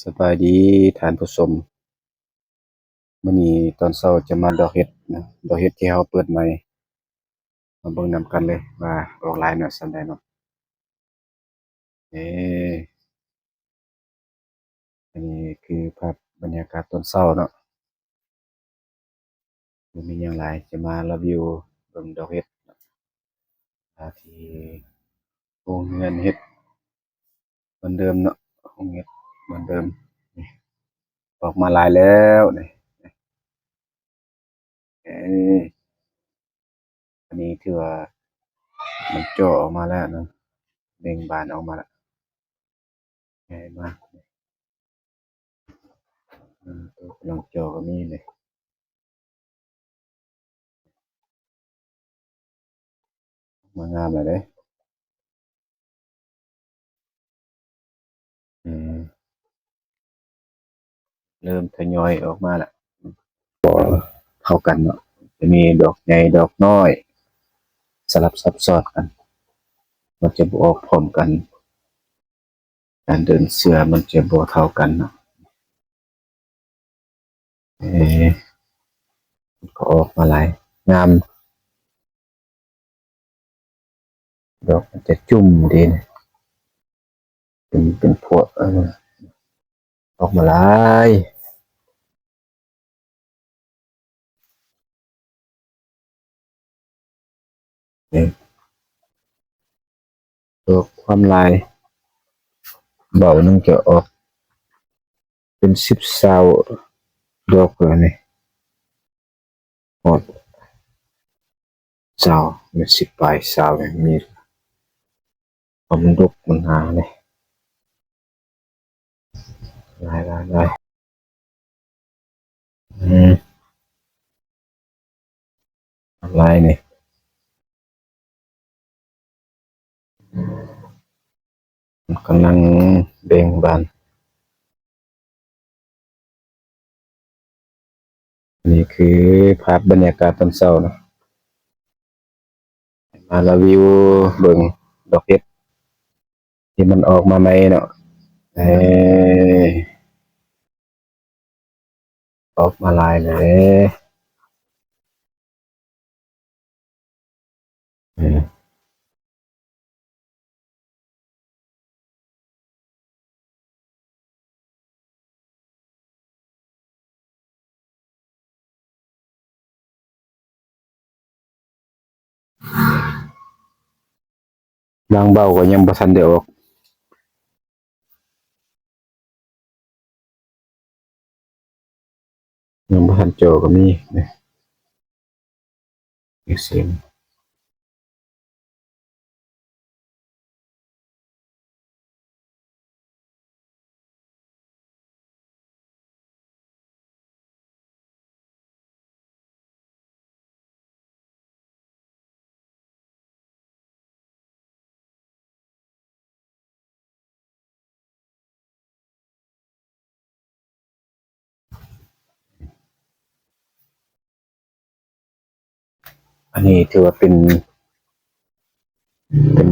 ສະບາຍດີທ່ານຜູ້ຊົມ, ມື້ນີ້ຕອນເຊົ້າຈະມາດອກເຫັດນະ, ດອກເຫັດທີ່ເຮົາເປີດໃໝ່, ມາເບິ່ງນຳກັນເລີຍວ່າອອກຫຼາຍນ້ອຍສ່ຳໃດເນາະ. ເອີ ອັນນີ້ຄືພາບບັນຍາກາດຕອນເຊົ້າເນາະ. ບໍ່ມີຫຍັງຫຼາຍ, ຈະມາຣີວິວເບິ່ງດອກເຫັດ ອາ ທີ່ໂຮງເຮືອນເຫັດເໝືອນເດີມເນາະ, ໂຮງເຫັດເໝືອນເດີມ. ນີ້ ອອກມາຫຼາຍແລ້ວນີ້. ເອີ ອັນນີ້ຖືວ່າມັນຈໍອອກມາແລ້ວເນາະ, ເບັ່ງບານອອກມາແລ້ວ. ໃຫຍ່ມາກ. ອືມ ໂຕກຳລັງຈໍກໍມີເດ. ມາງາມແລ້ວເດ້. ອືມ ເລີ່ມທະຍອຍອອກມາແລ້ວ. ບໍ່ເທົ່າກັນເນາະ, ຈະມີດອກໃຫຍ່ດອກນ້ອຍ ສະຫຼັບສັບຊ້ອນກັນ, ມັນຈະບໍ່ອອກພ້ອມກັນ. ການເດີນເຊື້ອມັນຈະບໍ່ເທົ່າກັນເນາະ. ເອີ ມັນກໍອອກມາຫຼາຍ ງາມ. ດອກມັນຈະຈຸ້ມດີນະ, ເປັນ ເປັນພວກ ເອີ ອອກມາຫຼາຍ. ນີ້ ດອກຄວາມຫຼາຍ ເບົາໜຶ່ງຈະອອກເປັນສິບຊາວດອກແລ້ວນີ້, ຮອດຊາວ ແມ່ນສິບປາຍຊາວນີ້ມີ. ເພາະມັນດົກມັນໜາເດ້. ຫຼາຍ ຫຼາຍ ຫຼາຍ. ອືມ ຫຼາຍນີ້ ມັນກຳລັງເບັ່ງບານ. ນີ້ຄືພາບບັນຍາກາດຕອນເຊົ້າເນາະ, ມາຣີວິວເບິ່ງດອກເຫັດທີ່ມັນອອກມາໃໝ່ເນາະ. ເອີ ອອກມາຫຼາຍເລີຍ. ເອີ ບາງເບົາກໍຍັງບໍ່ທັນໄດ້ອອກ. ຍັງບໍ່ທັນຈໍກໍມີເດ້. ອັນນີ້ຖືວ່າເປັນ ເປັນ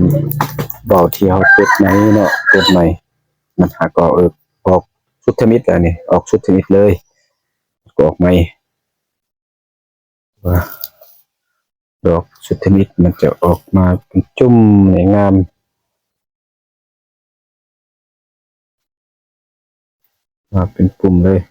ເບົາທີ່ເຮົາເກັບໃໝ່ເນາະ, ເກັບໃໝ່ ມັນຫາກໍອອກ ເອີ ອອກສຸດທະມິດ. ອັນນີ້ອອກສຸດທະມິດເລີຍ ກໍອອກໃໝ່. ວ່າດອກສຸດທະມິດມັນຈະອອກມາເປັນຈຸ້ມນີ້ ງາມ ມາເປັນປຸ່ມເລີຍ.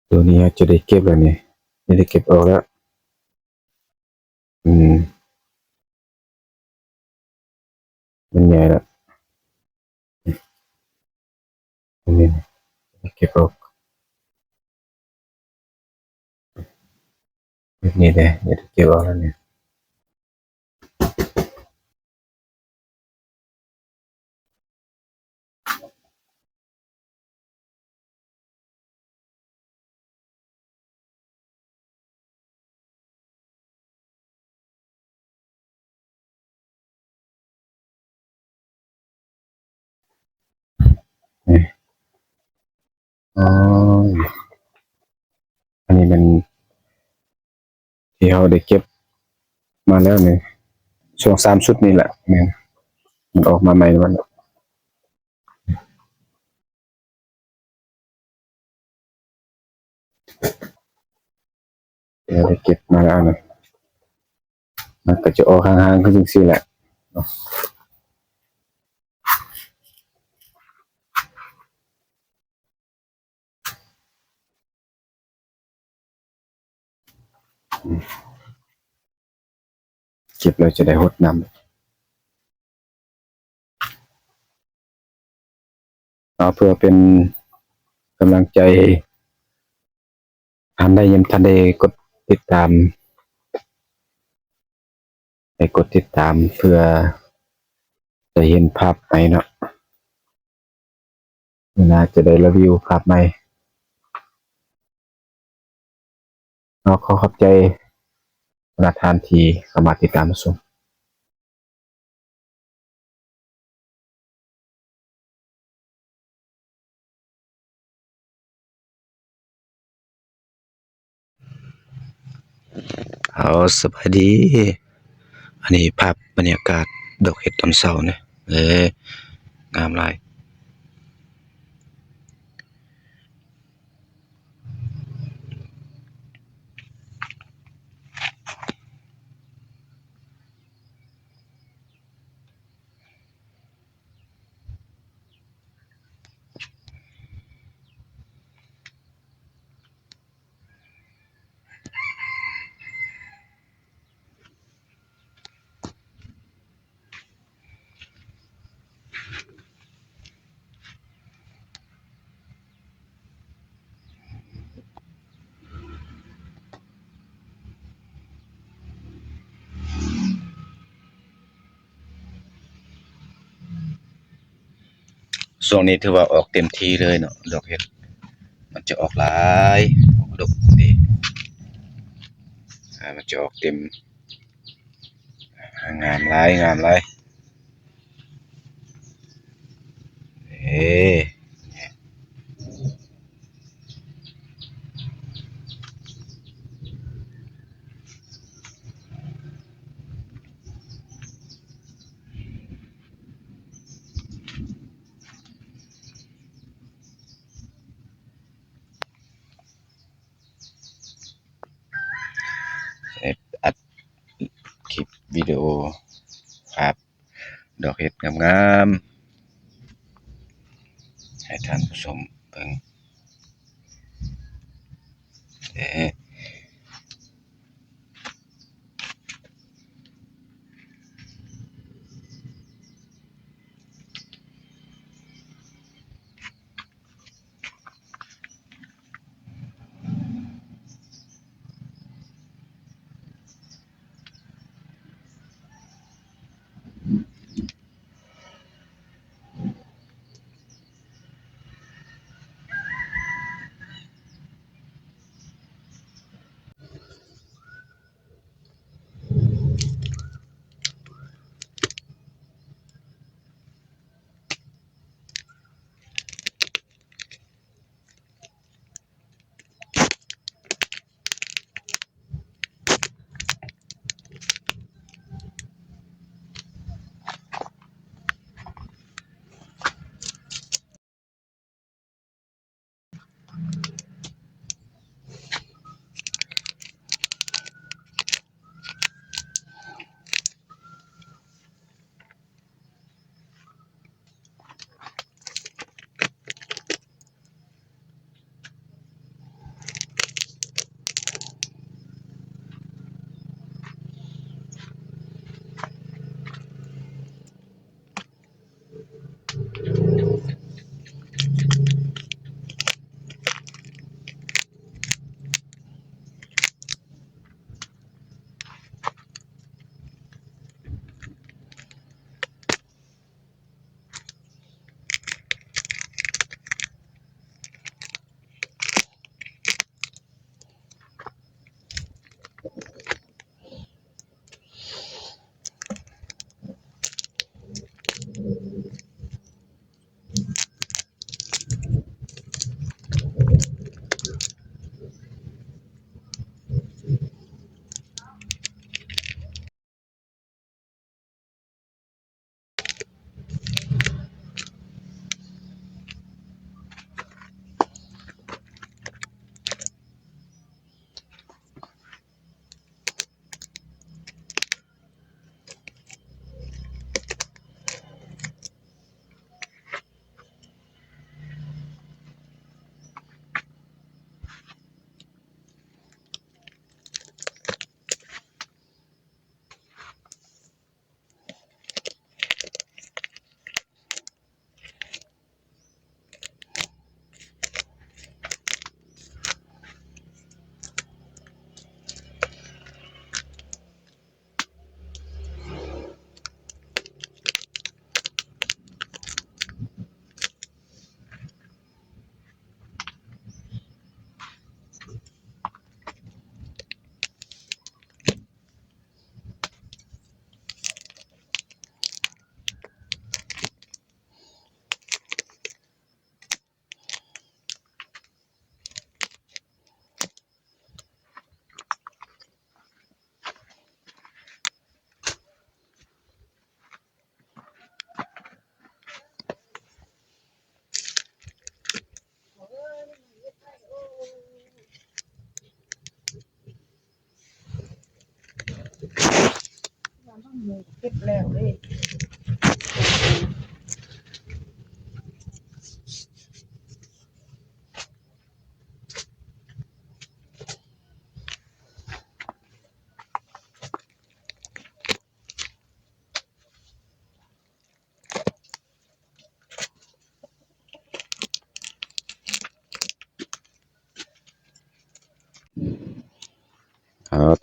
ໂຕນີ້ເຮົາຈະໄດ້ເກັບແລ້ວນີ້, ຈະໄດ້ເກັບອອກແລ້ວ. ອືມ ມັນໃຫຍ່ແລ້ວ. ອັນນີ້ເກັບອອກ ແບບນີ້ເດ້, ເກັບອອກແລ້ວນີ້. ນີ້ ອາ ອັນນີ້ແມ່ນທີ່ເຮົາໄດ້ເກັບມາແລ້ວນີ້ ຊ່ວງສາມຊຸດນີ້ແຫຼະ ແມ່ນ ມັນອອກມາໃໝ່ ມັນ ເຮົາໄດ້ເກັບມາແລ້ວນະ ມັນກໍຈະອອກຫ່າງໆຄືຈັ່ງຊີ້ແຫຼະ. ເກັບແລ້ວຈະໄດ້ຫົດນ້ຳ ເອົາ ເພື່ອເປັນກຳລັງໃຈ ທ່ານໃດຍັງບໍ່ທັນໄດ້ກົດຕິດຕາມ ໃຫ້ກົດຕິດຕາມເພື່ອຈະເຫັນພາບໃໝ່ເນາະ. ມື້ໜ້າຈະໄດ້ຣີວິວພາບໃໝ່ເນາະ. ຂໍຂອບໃຈບັນດາທ່ານທີ່ເຂົ້າມາຕິດຕາມຮັບຊົມ. ເອົາ ສະບາຍດີ. ອັນນີ້ພາບບັນຍາກາດດອກເຫັດຕອນເຊົ້ານະ. ເອີ ງາມຫຼາຍ. ຊ່ວງນີ້ຖືວ່າອອກເຕັມທີ່ເລີຍເນາະ ດອກເຫັດ ມັນຈະອອກຫຼາຍ ອອກດົກນີ້ ອາ ມັນຈະອອກເຕັມ ງາມຫຼາຍ ງາມຫຼາຍ ເອີ. ອັດຄລິບວິດີໂອ ພາບດອກເຫັດງາມໆ ໃຫ້ທ່ານຜູ້ຊົມເບິ່ງ. ເອີ. ເ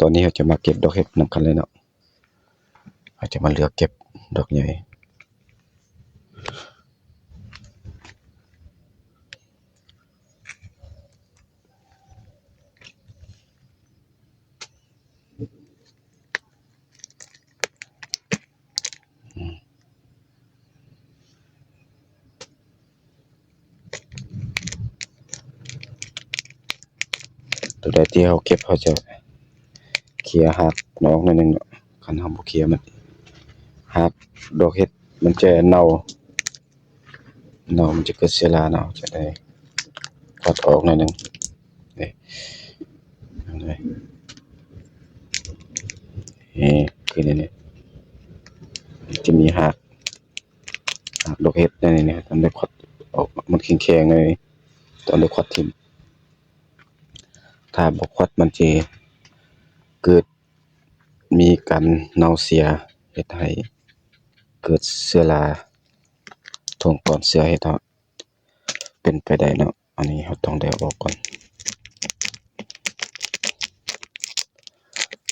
ຕອນນີ້ເຮົາຈະມາເກັບດອກເຫັດນຳກັນເລີຍເນາະ. ເຮົາຈະມາເລືອກເກັບດອກໃຫຍ່. ໂຕໃດທີ່ເຮົາເກັບ ເຮົາຈະເຄຍຮາກມັນອອກໜ້ອຍໜຶ່ງເນາະ. ຄັນເຮົາບໍ່ເຄຍມັນ ຮາກດອກເຫັດມັນຈະເນົ່າ ເນົ່າ ມັນຈະເກີດເຊື້ອລາເນາະ. ຈະໄດ້ຂວັດອອກໜ້ອຍໜຶ່ງ ນີ້ ນີ້ ຄືນີ້ ນີ້ ມັນຈະມີຮາກ ຮາກດອກເຫັດໃນນີ້ ຕ້ອງໄດ້ຂວັດອອກ. ມັນແຂງໆ ໃນນີ້ ຕ້ອງໄດ້ຂວັດຖິ້ມ. ຖ້າບໍ່ຂວັດ ມັນຈະເກີດມີການເນົ່າເສຍ ເຮັດໃຫ້ເກີດເຊື້ອລາ ຖົງກ້ອນເຊື້ອເຫັດເນາະ. ເປັນໄປໄດ້ເນາະ. ອັນນີ້ເຮົາຕ້ອງໄດ້ເອົາອອກກ່ອນ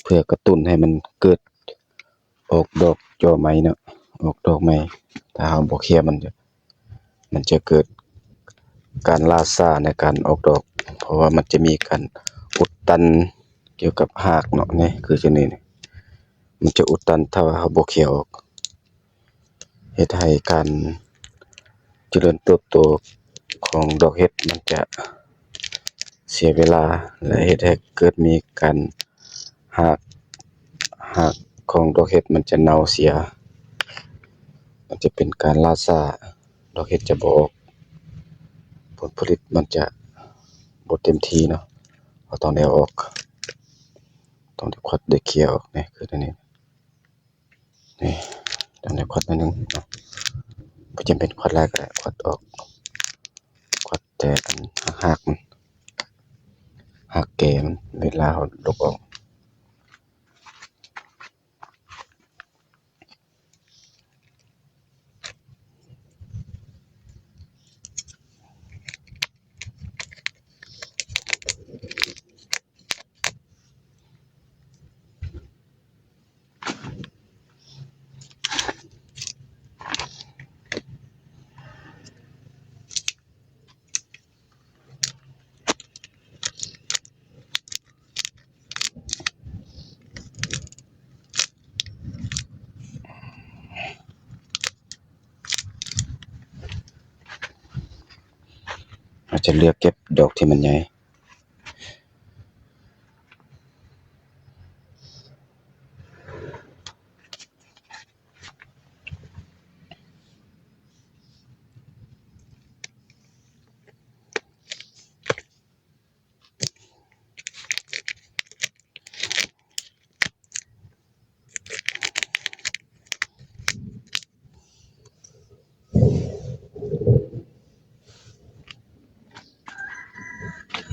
ເພື່ອກະຕຸ້ນໃຫ້ມັນເກີດອອກດອກຈໍໃໝ່ເນາະ, ອອກດອກໃໝ່. ຖ້າເຮົາບໍ່ເຄຍມັນ ມັນຈະເກີດການລ່າຊ້າໃນການອອກດອກ ເພາະວ່າມັນຈະມີການອຸດຕັນກ່ຽວກັບຮາກເນາະ. ນີ້ຄືຈັ່ງນີ້ ມັນຈະອຸດຕັນ ຖ້າວ່າເຮົາບໍ່ເຄຍອອກ ເຮັດໃຫ້ການຈະເລີນເຕີບໂຕຂອງດອກເຫັດມັນຈະເສຍເວລາ ແລະ ເຮັດໃຫ້ເກີດມີການຮາກ ຮາກຂອງດອກເຫັດມັນຈະເນົ່າເສຍ ມັນຈະເປັນການລ່າຊ້າ ດອກເຫັດຈະບໍ່ອອກ ຜົນຜະລິດມັນຈະບໍ່ເຕັມທີ່ເນາະ. ເຮົາຕ້ອງໄດ້ເອົາອອກ ຕ້ອງໄດ້ຂວັດໄດ້ເຄຍອອກ. ນີ້ຄືອັນນີ້ ນີ້ ຕ້ອງໄດ້ຂວັດໜ້ອຍໜຶ່ງເນາະ, ບໍ່ຈຳເປັນຂວັດຫຼາຍກໍໄດ້ ຂວັດອອກ ຂວັດແຕ່ອັນຮາກໆ ມັນ ຮາກແກ່ມັນ ເວລາເຮົາຫຼົກອອກ. ເຮົາຈະເລືອກເກັບດອກທີ່ມັນໃຫຍ່. ເ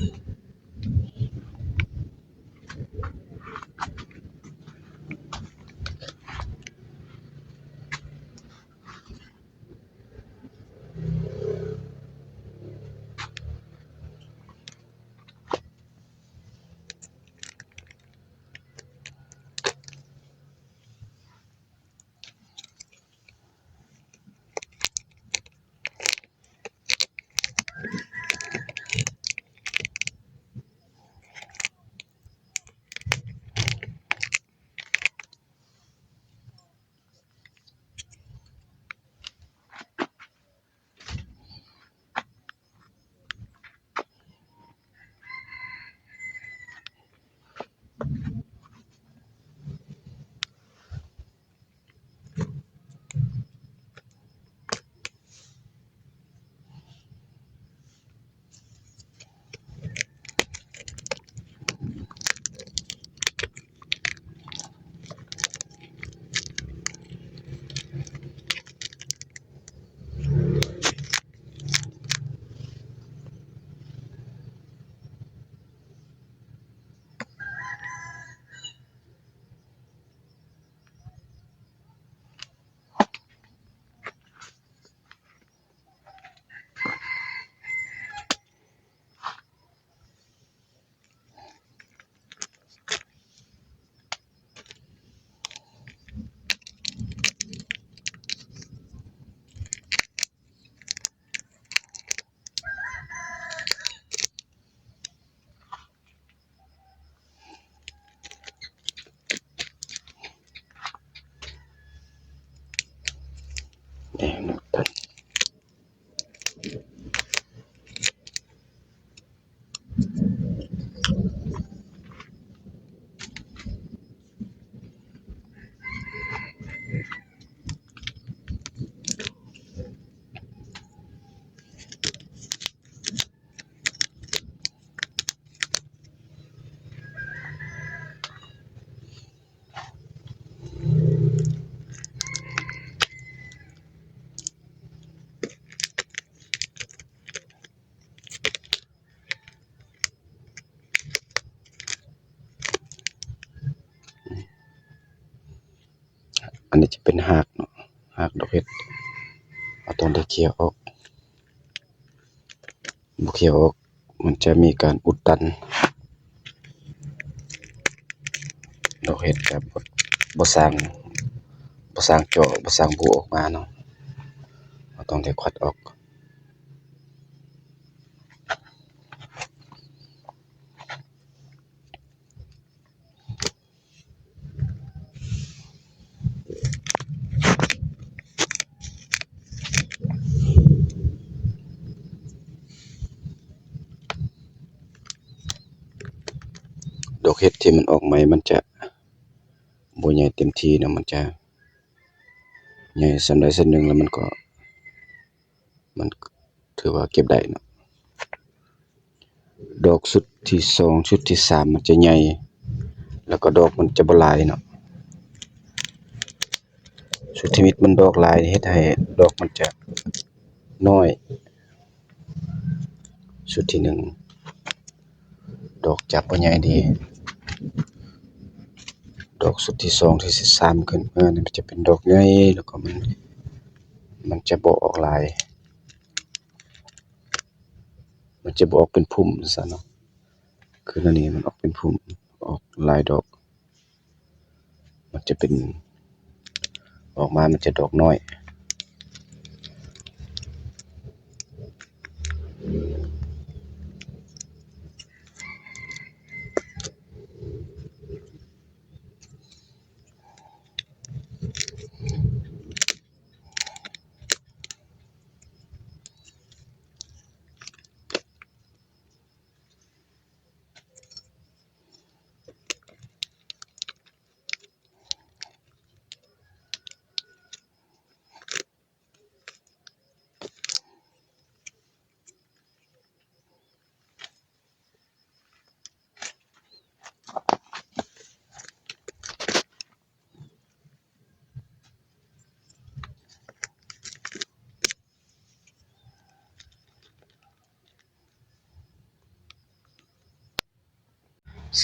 ຈະເປັນຮາກເນາະ, ຮາກດອກເຫັດ ເຮົາຕ້ອງໄດ້ເຄຍອອກ. ບໍ່ເຄຍອອກ ມັນຈະມີການອຸດຕັນ. ດອກເຫັດຈະບໍ່ ບໍ່ສ້າງ ບໍ່ສ້າງເຈາະ ບໍ່ສ້າງບູອອກມາເນາະ, ເຮົາຕ້ອງໄດ້ຄວັດອອກ. ດອກເຫັດທີ່ມັນອອກໃໝ່ ມັນຈະບໍ່ໃຫຍ່ເຕັມທີ່ນະ, ມັນຈະໃຫຍ່ສ່ຳໃດສ່ຳໜຶ່ງ ແລ້ວມັນກໍ ມັນຖືວ່າເກັບໄດ້ເນາະ. ດອກຊຸດທີສອງ ຊຸດທີສາມ ມັນຈະໃຫຍ່ ແລ້ວກໍດອກມັນຈະບໍ່ຫຼາຍເນາະ. ຊຸດທີມິດມັນດອກຫຼາຍ ເຮັດໃຫ້ດອກມັນຈະນ້ອຍ. ຊຸດທີໜຶ່ງ ດອກຈະບໍ່ໃຫຍ່ດີ. ດອກຊຸດທີສອງ ທີສາມ ຂຶ້ນມານີ້ ມັນຈະເປັນດອກໃຫຍ່ ແລ້ວກໍມັນ ມັນຈະບໍ່ອອກຫຼາຍ. ມັນຈະບໍ່ອອກເປັນພຸ້ມຊັ້ນເນາະ, ຄືແນວນີ້ມັນອອກເປັນພຸ້ມ ອອກຫຼາຍດອກ. ມັນຈະເປັນ ອອກມາມັນຈະດອກນ້ອຍ.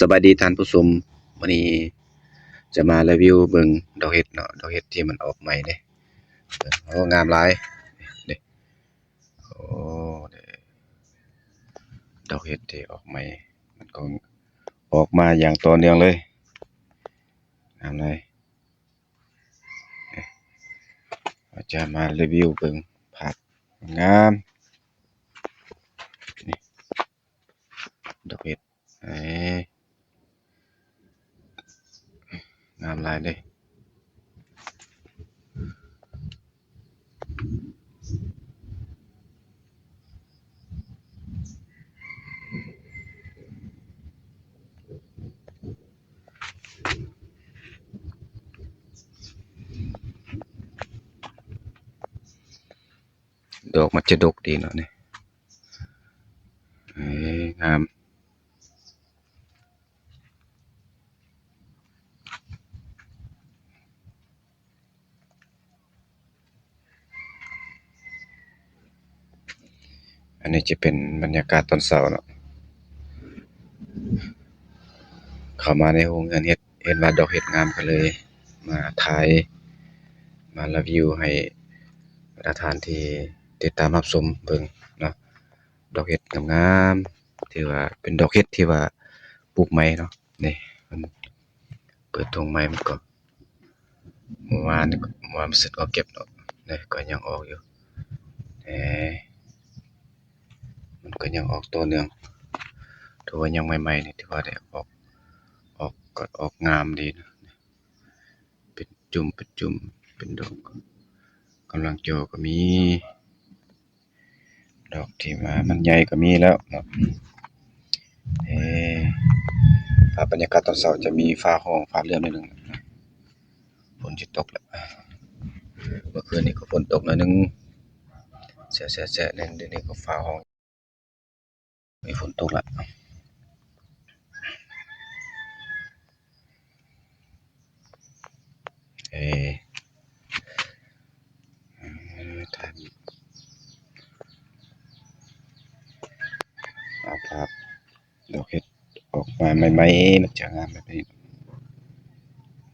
ສະບາຍດີທ່ານຜູ້ຊົມ, ມື້ນີ້ຈະມາຣີວິວເບິ່ງດອກເຫັດເນາະ, ດອກເຫັດທີ່ມັນອອກໃໝ່ເດ້. ໂອ້ ງາມຫຼາຍເດ້. ໂອ້ ດອກເຫັດທີ່ອອກໃໝ່ ມັນກໍອອກມາຢ່າງຕໍ່ເນື່ອງເລີຍ, ງາມຫຼາຍ. ເຮົາຈະມາຣີວິວເບິ່ງພາບງາມນີ້ ດອກເຫັດ ເອີ ງາມຫຼາຍເດ້. ດອກມັນຈະດົກດີເນາະນີ້ ເອີ ງາມ. ອັນນີ້ຈະເປັນບັນຍາກາດຕອນເຊົ້າເນາະ, ເຂົ້າມາໃນໂຮງເຮືອນເຫັດ ເຫັນວ່າດອກເຫັດງາມ ກໍເລີຍມາຖ່າຍ ມາຣີວິວໃຫ້ບັນດາທ່ານທີ່ຕິດຕາມຮັບຊົມເບິ່ງເນາະ. ດອກເຫັດງາມໆ ຖືວ່າເປັນດອກເຫັດທີ່ວ່າປູກໃໝ່ເນາະ. ນີ້ ມັນເປີດທົ່ງໃໝ່ ມັນກໍ ເມື່ອວານນີ້ ເມື່ອວານມັນເສັດອອກເກັບເນາະ, ນີ້ກໍຍັງອອກຢູ່ ເອີ ມັນກໍຍັງອອກຕໍ່ເນື່ອງ. ຖືວ່າຍັງໃໝ່ໆ ນີ້ ຖືວ່າໄດ້ອອກ ອອກ ກໍອອກງາມດີເນາະ, ເປັນຈຸ່ມ ເປັນຈຸ່ມ ເປັນດອກ ກຳລັງຈ່ອກໍມີ. ດອກທີ່ວ່າມັນໃຫຍ່ກໍມີແລ້ວເນາະ. ເອີ ພາບບັນຍາກາດຕອນເຊົ້າຈະມີຟ້າຮ້ອງຟ້າເຫຼື້ອມໜ້ອຍໜຶ່ງ, ຝົນຊິຕົກແລ້ວ. ເມື່ອຄືນນີ້ກໍຝົນຕົກໜ້ອຍໜຶ່ງ ແຊະໆໆ ແລ້ວດຽວນີ້ກໍຟ້າຮ້ອງ. ມີຝົນຕົກລະ ເອີ ເອີ ທ່ານ ເອົາພາບດອກເຫັດອອກມາໃໝ່ໆ ມັນຈະງາມແບບນີ້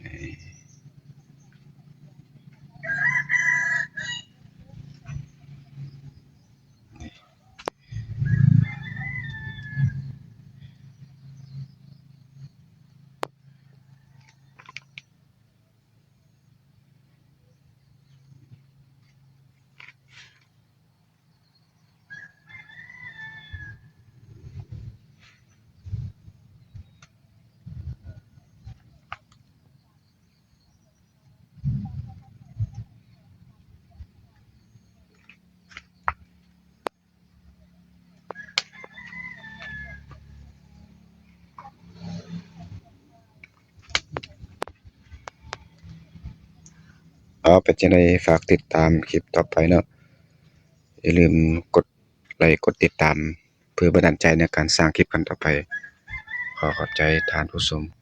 ເອີ. ເອົາ ເປັນຈັ່ງໃດ ຝາກຕິດຕາມຄລິບຕໍ່ໄປເນາະ. ຢ່າລືມກົດໄລກ໌ ກົດຕິດຕາມ ເພື່ອບັນດານໃຈໃນການສ້າງຄລິບຄັ້ງຕໍ່ໄປ. ຂໍຂອບໃຈທ່ານຜູ້ຊົມ.